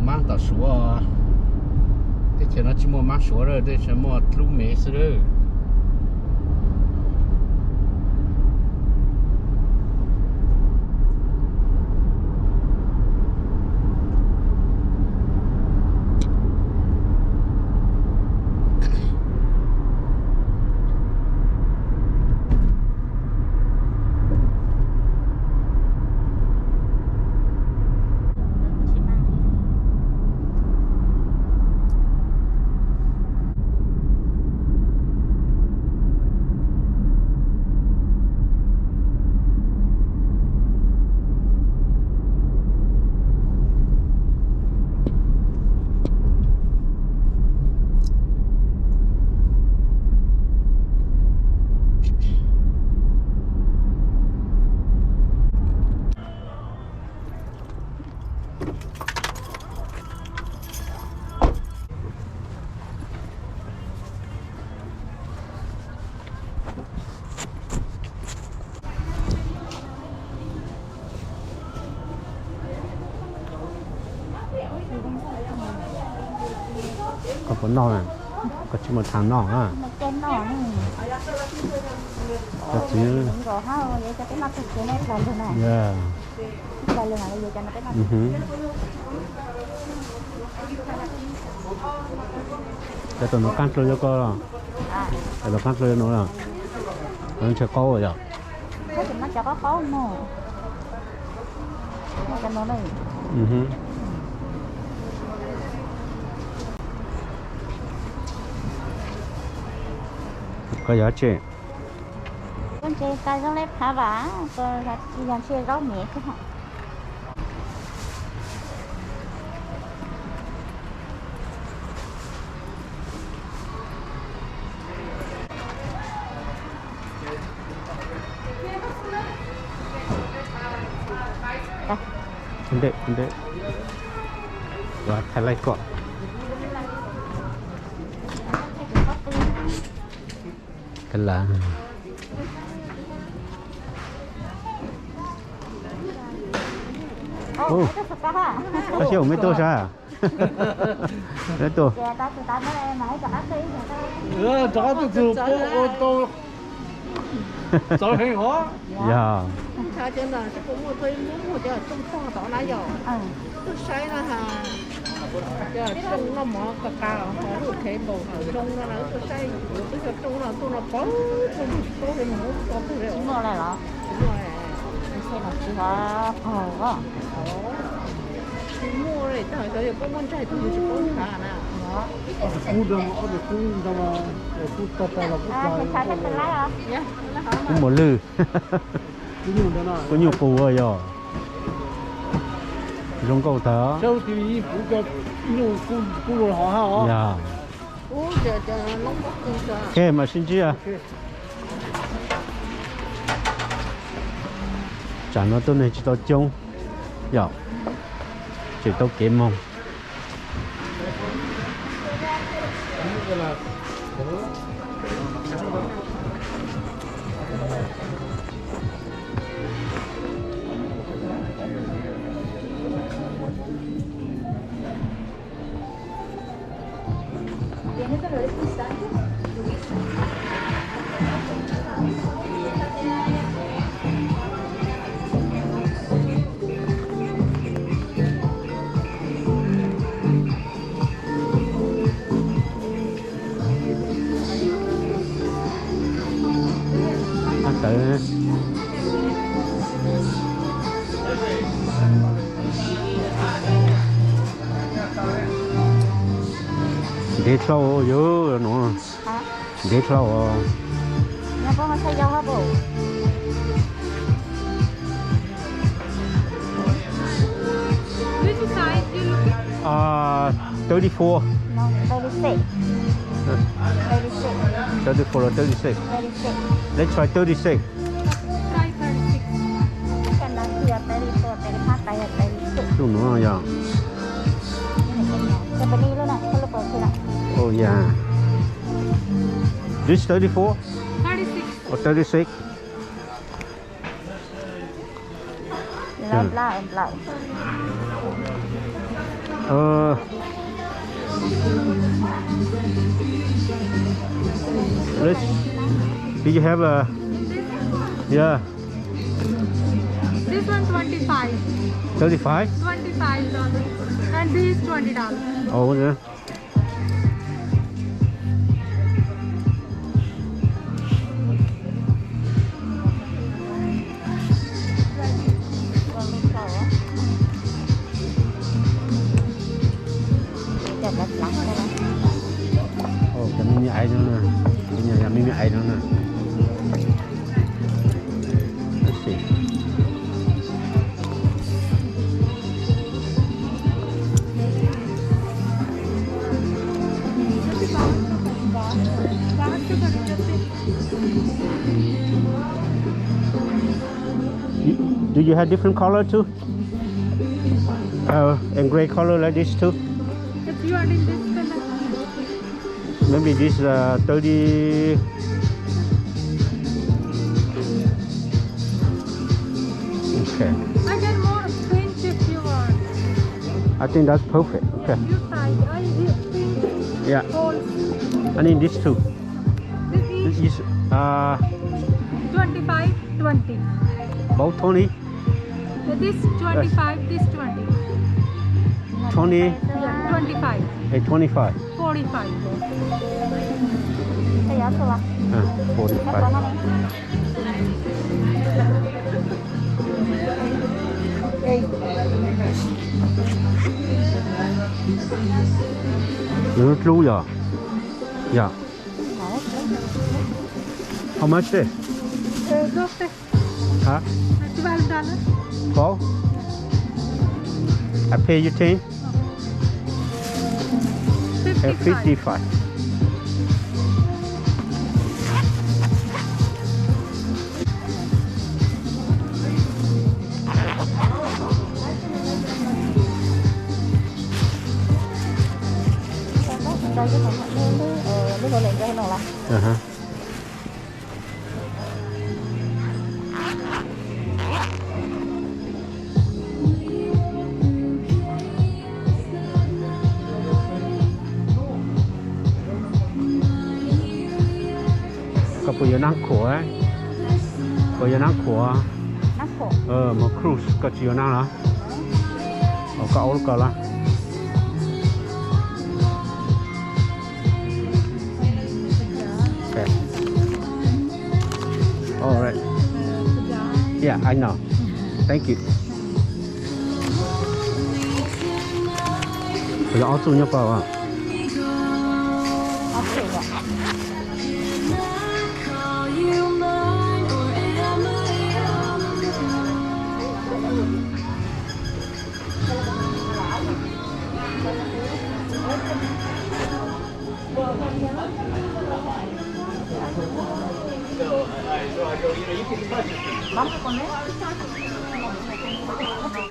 Mab tom Suav, teb chaws no tsis muaj mab Suav lawm, teb chaws muaj dlub mev xwb lawm. Koj puas noj na? Koj tsis muaj thav noj na. Koj txiv. Cov tom no qaab dlua yog koj los? Cov tom qaab dlua yog no los? Ntshe qaub yog. Koj yog tsi? Koj ntse tas zoo le phav vam, yog ntshai zaub miv. Ua thaij laij kom. Tab sis ua meb tuaj sab. Meb tuaj. Rov qab tuaj txug pub ua tau txawv heev hov. Yog. Cov no tsis muaj, muaj cov rooj tog tod na yog. Tuaj saib no ha. Cov rooj noj mov ka qa los ho lub table zoo no na, wb tuaj saib kuv twb cov rooj no tuaj no pab tug tsis paub li mus txog twg li. Tsis muaj li los? Tsis muaj li. Tsis muaj li, tab hais xyov yog puab muab ntsaig tug yus tsis paub ntshav na. Kuv muaj lwj. Kuv nyuj qus yog. Zoo nkauj tag. Yog. Ok, mam sib ntsib. Tsam no tuaj neeg tsis tau coob yom, tseem tau kev moog. Tawv. Ntev dlhau yog no. Ntev dlhau os. Thirty-four. No, thirty-six. Thirty-four or thirty-six. Let's try thirty-six. Tug nuav yog. Oh yeah. This thirty-four? Thirty-six. Or thirty-six? Nplaj, nplaj. Uh, let's, do you have a, yeah, This one twenty-five. Thirty-five? Twenty-five dollars. And this twenty dollars. Oh, yeah. Ov, cov me me aiv no na, cov me me aiv no na. Let's see. Do you have different color too? Uh, and gray color like this too? If you are in this color. Maybe this uh, thirty. Okay. I got more pink if you want. I think that's perfect. Okay. You try. I pink. Yeah. All. I need this too. This is uh, twenty-five, twenty. Both twenty? This twenty-five, this twenty. Twenty? Yeah, twenty-five. Hey, twenty-five. Forty-five. Hey, that's a lot. Ah, forty-five. Nws hlub yog. Yeah. How much this? Huh? Twelve dollar. Twelve? I pay you ten? Uh, fifty-five. Aha. Koj puas yuav nab khuam? Puas yuav nab khuam? Mos cruise, koj tsis yuav nab los? Koj aub koj los? Okay. All right. Yeah, I know. Thank you. Puas yog ob txuj nyob pab?